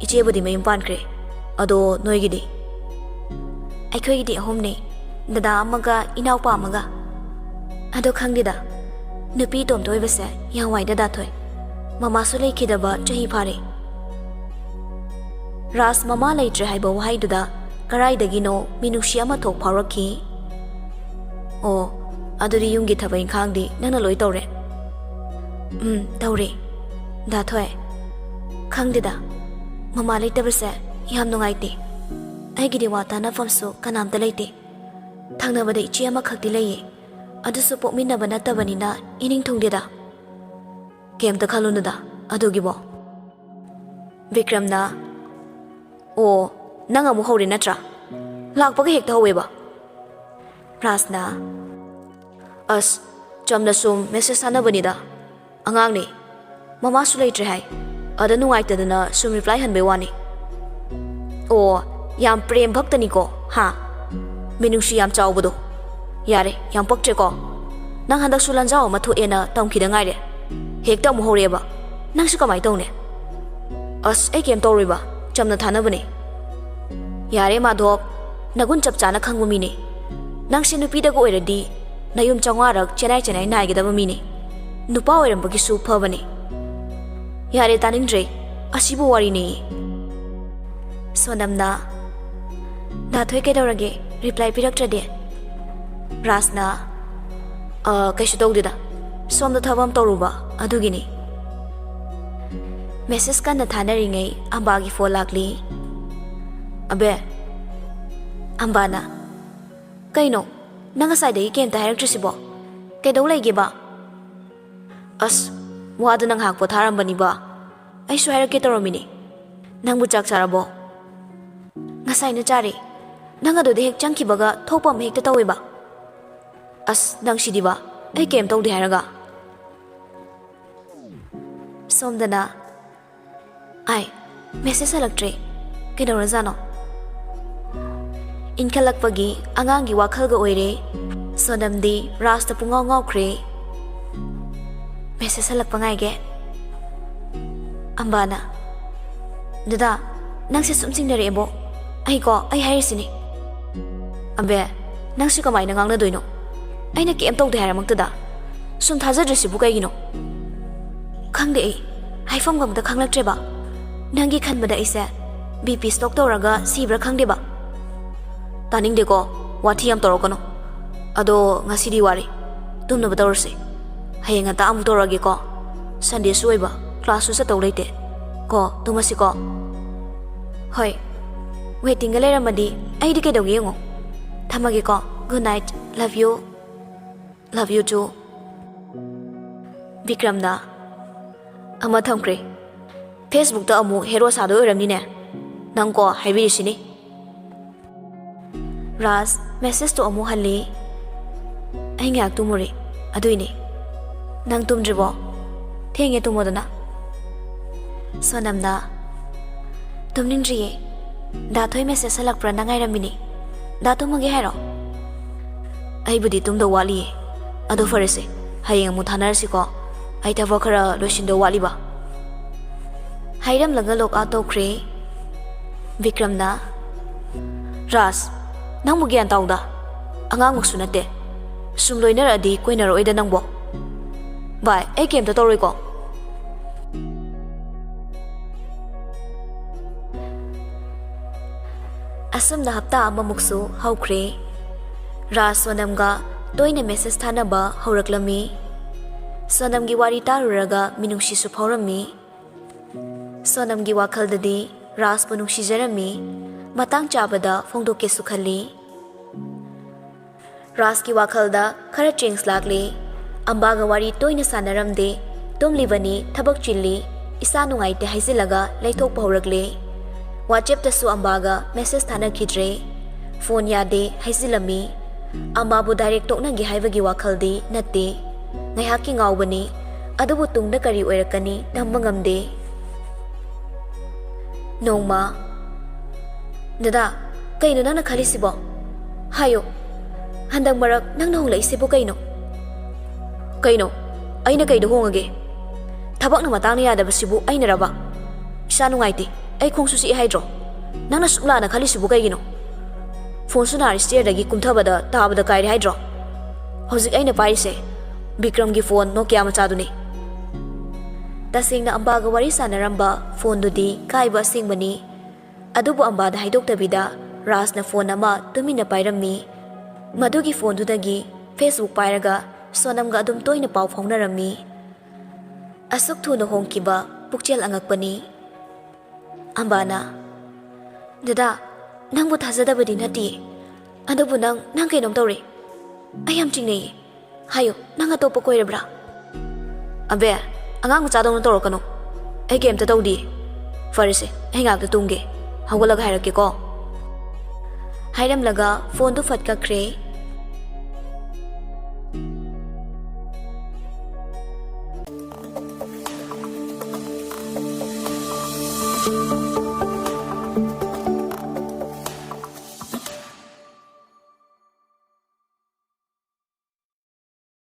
ꯏꯆꯦꯕꯨꯗꯤ ꯃꯌꯨꯝ ꯄꯥꯟꯈ꯭ꯔꯦ꯫ ꯑꯗꯣ ꯅꯣꯏꯒꯤꯗꯤ?" "ꯑꯩꯈꯣꯏꯒꯤꯗꯤ ꯑꯍꯨꯝꯅꯦ, ꯗꯗꯥ ꯑꯃꯒ ꯏꯅꯥꯎꯄꯥ ꯑꯃꯒ꯫ ꯑꯗꯣ ꯈꯪꯗꯦꯗ, ꯅꯨꯄꯤ ꯏꯇꯣꯝꯇ ꯑꯣꯏꯕꯁꯦ ꯌꯥꯝ ꯋꯥꯏꯗ ꯗꯥ ꯊꯣꯏ꯫ ꯃꯃꯥꯁꯨ ꯂꯩꯈꯤꯗꯕ ꯆꯍꯤ ꯐꯥꯔꯦ꯫" ꯔꯥꯖ ꯃꯃꯥ ꯂꯩꯇ꯭ꯔꯦ ꯍꯥꯏꯕ ꯋꯥꯍꯩꯗꯨꯗ ꯀꯔꯥꯏꯗꯒꯤꯅꯣ ꯃꯤꯅꯨꯡꯁꯤ ꯑꯃ ꯊꯣꯛ ꯐꯥꯎꯔꯛꯈꯤ꯫ "ꯑꯣ, ꯑꯗꯨꯗꯤ ꯌꯨꯝꯒꯤ ꯊꯕꯛ ꯏꯪꯈꯥꯡꯗꯤ ꯅꯪꯅ ꯂꯣꯏ ꯇꯧꯔꯦ?" "ꯎꯝ, ꯇꯧꯔꯦ꯫ ꯗꯥ ꯊꯣꯏ, ꯈꯪꯗꯦꯗ, ꯃꯃꯥ ꯂꯩꯇꯕꯁꯦ ꯌꯥꯝ ꯅꯨꯡꯉꯥꯏꯇꯦ꯫ ꯑꯩꯒꯤꯗꯤ ꯋꯥ ꯇꯥꯅꯐꯝꯁꯨ ꯀꯅꯥꯝꯇ ꯂꯩꯇꯦ꯫ ꯊꯪꯅꯕꯗ ꯏꯆꯦ ꯑꯃꯈꯛꯇꯤ ꯂꯩꯌꯦ, ꯑꯗꯨꯁꯨ ꯄꯣꯛꯃꯤꯟꯅꯕ ꯅꯠꯇꯕꯅꯤꯅ ꯏꯅꯤꯡ ꯊꯨꯡꯗꯦꯗ꯫" "ꯀꯩꯝꯇ ꯈꯜꯂꯨꯅꯨꯗ ꯑꯗꯨꯒꯤꯕꯣ꯫" ꯕꯤꯀ꯭ꯔꯝꯅ, "ꯑꯣ, ꯅꯪ ꯑꯃꯨꯛ ꯍꯧꯔꯦ ꯅꯠꯇ꯭ꯔꯥ? ꯂꯥꯛꯄꯒ ꯍꯦꯛꯇ ꯍꯧꯋꯦꯕ꯫" ꯔꯥꯖꯅ, "ꯑꯁ, ꯆꯝꯅ ꯁꯨꯝ ꯃꯦꯁꯦꯖ ꯊꯥꯅꯕꯅꯤꯗ꯫ ꯑꯉꯥꯡꯅꯤ, ꯃꯃꯥꯁꯨ ꯂꯩꯇ꯭ꯔꯦ ꯍꯥꯏ꯫ ꯑꯗ ꯅꯨꯡꯉꯥꯏꯇꯗꯅ ꯁꯨꯝ ꯔꯤꯄ꯭ꯂꯥꯏ ꯍꯟꯕꯩ ꯋꯥꯅꯤ꯫ ꯑꯣ, ꯌꯥꯝ ꯄ꯭ꯔꯦꯝ ꯚꯛꯇꯅꯤꯀꯣ, ꯍꯥ? ꯃꯤꯅꯨꯡꯁꯤ ꯌꯥꯝ ꯆꯥꯎꯕꯗꯣ꯫ ꯌꯥꯔꯦ, ꯌꯥꯝ ꯄꯛꯇ꯭ꯔꯦꯀꯣ꯫ ꯅꯪ ꯍꯟꯗꯛꯁꯨ ꯂꯟꯖꯥꯎ ꯑꯃ ꯊꯣꯛꯑꯦꯅ ꯇꯝꯈꯤꯗ ꯉꯥꯏꯔꯦ꯫ ꯍꯦꯛꯇ ꯑꯃꯨꯛ ꯍꯧꯔꯛꯑꯦꯕ꯫ ꯅꯪꯁꯨ ꯀꯃꯥꯏ ꯇꯧꯅꯤ? ꯑꯁ, ꯑꯩ ꯀꯩꯝ ꯇꯧꯔꯣꯏꯕ, ꯆꯝꯅ ꯊꯥꯅꯕꯅꯦ꯫ ꯌꯥꯔꯦ ꯃꯥꯙꯣꯞ, ꯅꯒꯨꯟ ꯆꯞ ꯆꯥꯅ ꯈꯪꯕ ꯃꯤꯅꯦ꯫ ꯅꯪꯁꯦ ꯅꯨꯄꯤꯗꯒ ꯑꯣꯏꯔꯗꯤ ꯅꯌꯨꯝ ꯆꯥꯝꯃꯉꯥꯔꯛ ꯆꯦꯟꯅꯥꯏ ꯆꯦꯟꯅꯥꯏ ꯅꯥꯏꯒꯗꯕ ꯃꯤꯅꯦ꯫ ꯅꯨꯄꯥ ꯑꯣꯏꯔꯝꯕꯒꯤꯁꯨ ꯐꯕꯅꯦ꯫ ꯌꯥꯔꯦ, ꯇꯥꯅꯤꯡꯗ꯭ꯔꯦ꯫ ꯑꯁꯤꯕꯨ ꯋꯥꯔꯤꯅꯦ꯫ ꯁꯣꯅꯝꯅ, "ꯗꯥ ꯊꯣꯏ ꯀꯩꯗꯧꯔꯒꯦ? ꯔꯤꯄ꯭ꯂꯥꯏ ꯄꯤꯔꯛꯇ꯭ꯔꯗꯤ?" ꯔꯥꯖꯅ, "ꯑ, ꯀꯩꯁꯨ ꯇꯧꯗꯦꯗ꯫ ꯁꯣꯝꯗ ꯊꯕꯛ ꯑꯃ ꯇꯧꯔꯨꯕ, ꯑꯗꯨꯒꯤꯅꯤ꯫" ꯃꯦꯁꯦꯖ ꯀꯟꯅ ꯊꯥꯅꯔꯤꯉꯩ ꯑꯝꯕꯥꯒꯤ ꯐꯣꯟ ꯂꯥꯛꯂꯤ꯫ "ꯑꯕꯦ꯫" ꯑꯝꯕꯥꯅ, "ꯀꯩꯅꯣ? ꯅꯪ ꯉꯁꯥꯏꯗꯒꯤ ꯀꯩꯝꯇ ꯍꯥꯏꯔꯛꯇ꯭ꯔꯤꯁꯤꯕꯣ? ꯀꯩꯗꯧ ꯂꯩꯒꯦꯕ?" "ꯑꯁ, ꯋꯥꯗꯅ ꯉꯥꯏꯍꯥꯛ ꯄꯣꯊꯥꯔꯝꯕꯅꯤꯕ꯫ ꯑꯩꯁꯨ ꯍꯥꯏꯔꯛꯀꯦ ꯇꯧꯔꯝꯃꯤꯅꯦ꯫ ꯅꯪꯕꯨ ꯆꯥꯛ ꯆꯥꯔꯕꯣ?" "ꯉꯁꯥꯏꯅ ꯆꯥꯔꯦ꯫ ꯅꯪ ꯑꯗꯨꯗ ꯍꯦꯛ ꯆꯪꯈꯤꯕꯒ ꯊꯣꯛꯄ ꯑꯃ ꯍꯦꯛꯇ ꯇꯧꯋꯦꯕ꯫ ꯑꯁ, ꯅꯪ ꯁꯤꯗꯤꯕ, ꯑꯩ ꯀꯩꯝ ꯇꯧꯗꯦ ꯍꯥꯏꯔꯒ꯫" ꯁꯣꯝꯗꯅ, "ꯑꯥꯏ, ꯃꯦꯁꯦꯖ ꯍꯜꯂꯛꯇ꯭ꯔꯦ꯫ ꯀꯩꯗꯧꯔꯖꯥꯠꯅꯣ?" ꯏꯟꯈꯠꯂꯛꯄꯒꯤ ꯑꯉꯥꯡꯒꯤ ꯋꯥꯈꯜꯒ ꯑꯣꯏꯔꯦ꯫ ꯁꯣꯅꯝꯗꯤ ꯔꯥꯖꯇ ꯄꯨꯡꯉꯥꯎ ꯉꯥꯎꯈ꯭ꯔꯦ꯫ "ꯃꯦꯁꯦꯖ ꯍꯜꯂꯛꯄ ꯉꯥꯏꯒꯦ꯫" ꯑꯝꯕꯥꯅ, "ꯗꯗꯥ, ꯅꯪꯁꯦ ꯁꯨꯝ ꯆꯤꯡꯅꯔꯛꯑꯦꯕꯣ꯫ ꯑꯩꯀꯣ, ꯑꯩ ꯍꯥꯏꯔꯤꯁꯤꯅꯤ꯫" "ꯑꯝꯕꯦ, ꯅꯪꯁꯨ ꯀꯃꯥꯏꯅ ꯉꯥꯡꯅꯗꯣꯏꯅꯣ? ꯑꯩꯅ ꯀꯩꯝ ꯇꯧꯗꯦ ꯍꯥꯏꯔꯃꯛꯇꯗ꯫ ꯁꯨꯝ ꯊꯥꯖꯗ꯭ꯔꯤꯁꯤꯕꯨ ꯀꯩꯒꯤꯅꯣ? ꯈꯪꯗꯦ ꯑꯩ, ꯍꯥꯏꯐꯝꯒ ꯑꯝꯇ ꯈꯪꯂꯛꯇ꯭ꯔꯦꯕ꯫ ꯅꯪꯒꯤ ꯈꯟꯕꯗ ꯑꯩꯁꯦ ꯕꯤ ꯄꯤ ꯁ꯭ꯇꯣꯛ ꯇꯧꯔꯒ ꯁꯤꯕ꯭ꯔꯥ ꯈꯪꯗꯦꯕ꯫" "ꯇꯥꯅꯤꯡꯗꯦꯀꯣ, ꯋꯥꯊꯤ ꯌꯥꯝ ꯇꯧꯔꯛꯀꯅꯨ꯫ ꯑꯗꯣ ꯉꯁꯤꯗꯤ ꯋꯥꯔꯤ, ꯇꯨꯝꯅꯕ ꯇꯧꯔꯁꯤ꯫ ꯍꯌꯦꯡ ꯉꯟꯇꯥ ꯑꯃꯨꯛ ꯇꯧꯔꯛꯑꯒꯦꯀꯣ꯫ ꯁꯟꯗꯦꯁꯨ ꯑꯣꯏꯕ, ꯀ꯭ꯂꯥꯁꯁꯨ ꯆꯠꯇꯧ ꯂꯩꯇꯦ꯫ ꯀꯣ, ꯇꯨꯝꯃꯁꯤꯀꯣ?" "ꯍꯣꯏ, ꯋꯦꯇꯤꯡꯒ ꯂꯩꯔꯝꯃꯗꯤ ꯑꯩꯗꯤ ꯀꯩꯗꯧꯒꯦ ꯌꯦꯡꯉꯣ꯫ ꯊꯝꯃꯒꯦꯀꯣ꯫ Good night, love you, love you too꯫" ꯕꯤꯀ꯭ꯔꯝꯅ, "ꯑꯃ ꯊꯝꯈ꯭ꯔꯦ꯫ ꯐꯦꯁꯕꯨꯛꯇ ꯑꯃꯨꯛ ꯍꯦꯔꯣ ꯁꯥꯗꯣꯏ ꯑꯣꯏꯔꯝꯅꯤꯅꯦ꯫ ꯅꯪꯀꯣ, ꯍꯥꯏꯕꯤꯔꯤꯁꯤꯅꯤ꯫" ꯔꯥꯖ ꯃꯦꯁꯦꯖꯇꯣ ꯑꯃꯨꯛ ꯍꯜꯂꯤ꯫ "ꯑꯩ ꯉꯥꯏꯍꯥꯛ ꯇꯨꯝꯃꯨꯔꯦ꯫ ꯑꯗꯨꯏꯅꯦ꯫ ꯅꯪ ꯇꯨꯝꯗ꯭ꯔꯤꯕꯣ? ꯊꯦꯡꯉꯦ, ꯇꯨꯝꯃꯣꯗꯅ꯫ ꯁꯣꯅꯝꯅ, "ꯇꯨꯝꯅꯤꯡꯗ꯭ꯔꯤꯌꯦ꯫ ꯗꯥ ꯊꯣꯏ ꯃꯦꯁꯦꯖ ꯍꯜꯂꯛꯄ꯭ꯔꯥꯅ ꯉꯥꯏꯔꯝꯃꯤꯅꯦ꯫ ꯗꯥ ꯇꯨꯝꯃꯒꯦ ꯍꯥꯏꯔꯣ?" "ꯑꯩꯕꯨꯗꯤ ꯇꯨꯝꯗꯧ ꯋꯥꯠꯂꯤꯌꯦ꯫ ꯑꯗꯣ ꯐꯔꯦꯁꯦ, ꯍꯌꯦꯡ ꯑꯃꯨꯛ ꯊꯥꯅꯔꯁꯤꯀꯣ꯫ ꯑꯩ ꯊꯕꯛ ꯈꯔ ꯂꯣꯏꯁꯤꯟꯗꯧ ꯋꯥꯠꯂꯤꯕ꯫" ꯍꯥꯏꯔꯝꯂꯒ ꯂꯣꯛ ꯑꯥꯎꯠ ꯇꯧꯈ꯭ꯔꯦ꯫ ꯕꯤꯀ꯭ꯔꯝꯅ, "ꯔꯥꯖ, ꯅꯪꯕꯨ ꯒ꯭ꯌꯥꯟ ꯇꯥꯎꯗ꯫ ꯑꯉꯥꯡꯃꯛꯁꯨ ꯅꯠꯇꯦ꯫ ꯁꯨꯝ ꯂꯣꯏꯅꯔꯛꯑꯗꯤ ꯀꯣꯏꯅꯔꯛꯑꯣꯏꯗ ꯅꯪꯕꯣ꯫ ꯚꯥꯏ, ꯑꯩ ꯀꯩꯝꯇ ꯇꯧꯔꯣꯏꯀꯣ꯫" ꯑꯁꯨꯝꯅ ꯍꯞꯇꯥ ꯑꯃꯃꯨꯛꯁꯨ ꯍꯧꯈ꯭ꯔꯦ꯫ ꯔꯥꯖ ꯁꯣꯅꯝꯒ ꯇꯣꯏꯅ ꯃꯦꯁꯦꯖ ꯊꯥꯅꯕ ꯍꯧꯔꯛꯂꯝꯃꯤ꯫ ꯁꯣꯅꯝꯒꯤ ꯋꯥꯔꯤ ꯇꯥꯔꯨꯔꯒ ꯃꯤꯅꯨꯡꯁꯤꯁꯨ ꯐꯥꯎꯔꯝꯃꯤ꯫ ꯁꯣꯅꯝꯒꯤ ꯋꯥꯈꯜꯗꯗꯤ ꯔꯥꯖꯄꯨ ꯅꯨꯡꯁꯤꯖꯔꯝꯃꯤ, ꯃꯇꯥꯡ ꯆꯥꯕꯗ ꯐꯣꯡꯗꯣꯛꯀꯦꯁꯨ ꯈꯜꯂꯤ꯫ ꯔꯥꯖꯀꯤ ꯋꯥꯈꯜꯗ ꯈꯔ ꯆꯦꯟꯖ ꯂꯥꯛꯂꯦ꯫ ꯑꯝꯕꯥꯒ ꯋꯥꯔꯤ ꯇꯣꯏꯅ ꯁꯥꯟꯅꯔꯝꯗꯦ꯫ "ꯇꯨꯝꯂꯤꯕꯅꯤ, ꯊꯕꯛ ꯆꯤꯜꯂꯤ, ꯏꯁꯥ ꯅꯨꯡꯉꯥꯏꯇꯦ" ꯍꯥꯏꯖꯤꯜꯂꯒ ꯂꯩꯊꯣꯛꯄ ꯍꯧꯔꯛꯂꯦ꯫ ꯋꯥꯆꯦꯞꯇꯁꯨ ꯑꯝꯕꯥꯒ ꯃꯦꯁꯦꯖ ꯊꯥꯅꯈꯤꯗ꯭ꯔꯦ꯫ ꯐꯣꯟ ꯌꯥꯗꯦ ꯍꯥꯏꯖꯤꯜꯂꯝꯃꯤ꯫ ꯑꯝꯕꯥꯕꯨ ꯗꯥꯏꯔꯦꯛ ꯇꯣꯛꯅꯒꯦ ꯍꯥꯏꯕꯒꯤ ꯋꯥꯈꯜꯗꯤ ꯅꯠꯇꯦ꯫ ꯉꯥꯏꯍꯥꯛꯀꯤ ꯉꯥꯎꯕꯅꯤ, ꯑꯗꯨꯕꯨ ꯇꯨꯡꯗ ꯀꯔꯤ ꯑꯣꯏꯔꯛꯀꯅꯤ ꯇꯝꯕ ꯉꯝꯗꯦ꯫ ꯅꯣꯡꯃ, "ꯗꯗꯥ, ꯀꯩꯅꯣ ꯅꯪꯅ ꯈꯜꯂꯤꯁꯤꯕꯣ? ꯍꯥꯏꯌꯣ, ꯍꯟꯗꯛ ꯃꯔꯛ ꯅꯪꯅ ꯍꯣꯡꯂꯛꯏꯁꯤꯕꯨ ꯀꯩꯅꯣ?" "ꯀꯩꯅꯣ? ꯑꯩꯅ ꯀꯩꯗ ꯍꯣꯡꯉꯒꯦ? ꯊꯕꯛꯅ ꯃꯇꯥꯡꯅ ꯌꯥꯗꯕꯁꯤꯕꯨ ꯑꯩꯅꯔꯕ? ꯏꯁꯥ ꯅꯨꯡꯉꯥꯏꯇꯦ, ꯑꯩ ꯈꯣꯡꯁꯨ ꯆꯤꯛꯑꯦ ꯍꯥꯏꯗ꯭ꯔꯣ? ꯅꯪꯅ ꯁꯨꯛ ꯂꯥꯟꯅ ꯈꯜꯂꯤꯁꯤꯕꯨ ꯀꯩꯒꯤꯅꯣ? ꯐꯣꯟꯁꯨ ꯅꯥꯔꯤ ꯁ꯭ꯇꯤꯌꯔꯗꯒꯤ ꯀꯨꯝꯊꯕꯗ ꯇꯥꯕꯗ ꯀꯥꯏꯔꯦ ꯍꯥꯏꯗ꯭ꯔꯣ? ꯍꯧꯖꯤꯛ ꯑꯩꯅ ꯄꯥꯏꯔꯤꯁꯦ ꯕꯤꯀ꯭ꯔꯝꯒꯤ ꯐꯣꯟ ꯅꯣꯀꯤꯌꯥ ꯃꯆꯥꯗꯨꯅꯤ꯫" ꯇꯁꯦꯡꯅ ꯑꯝꯕꯥꯒ ꯋꯥꯔꯤ ꯁꯥꯟꯅꯔꯝꯕ ꯐꯣꯟꯗꯨꯗꯤ ꯀꯥꯏꯕ ꯑꯁꯦꯡꯕꯅꯤ꯫ ꯑꯗꯨꯕꯨ ꯑꯝꯕꯥꯗ ꯍꯥꯏꯗꯣꯛꯇꯕꯤꯗ ꯔꯥꯖꯅ ꯐꯣꯟ ꯑꯃ ꯇꯨꯃꯤꯟꯅ ꯄꯥꯏꯔꯝꯃꯤ꯫ ꯃꯗꯨꯒꯤ ꯐꯣꯟꯗꯨꯗꯒꯤ Facebook ꯄꯥꯏꯔꯒ ꯁꯣꯅꯝꯒ ꯑꯗꯨꯝ ꯇꯣꯏꯅ ꯄꯥꯎ ꯐꯥꯎꯅꯔꯝꯃꯤ꯫ ꯑꯁꯨꯛ ꯊꯨꯅ ꯍꯣꯡꯈꯤꯕ ꯄꯨꯛꯆꯦꯜ ꯑꯉꯛꯄꯅꯤ꯫ ꯑꯝꯕꯥꯅ, "ꯗꯗꯥ, ꯅꯪꯕꯨ ꯊꯥꯖꯗꯕꯗꯤ ꯅꯠꯇꯤꯌꯦ꯫ ꯑꯗꯨꯕꯨ ꯅꯪ, ꯅꯪ ꯀꯩꯅꯣꯝ ꯇꯧꯔꯦ꯫ ꯑꯩ ꯌꯥꯝ ꯆꯤꯡꯅꯩꯌꯦ꯫ ꯍꯥꯏꯌꯨ, ꯅꯪ ꯑꯇꯣꯞꯄ ꯀꯣꯏꯔꯕ꯭ꯔꯥ?" "ꯑꯕꯦ, ꯑꯉꯥꯡ ꯃꯆꯥꯗꯧꯅ ꯇꯧꯔꯛꯀꯅꯨ꯫ ꯑꯩ ꯀꯩꯝꯇ ꯇꯧꯗꯤꯌꯦ꯫ ꯐꯔꯦꯁꯦ, ꯑꯩ ꯉꯥꯛꯇ ꯇꯨꯝꯒꯦ꯫ ꯍꯧꯒꯠꯂꯒ ꯍꯥꯏꯔꯛꯀꯦꯀꯣ꯫" ꯍꯥꯏꯔꯝꯂꯒ ꯐꯣꯟꯗꯨ ꯐꯠ ꯀꯛꯈ꯭ꯔꯦ꯫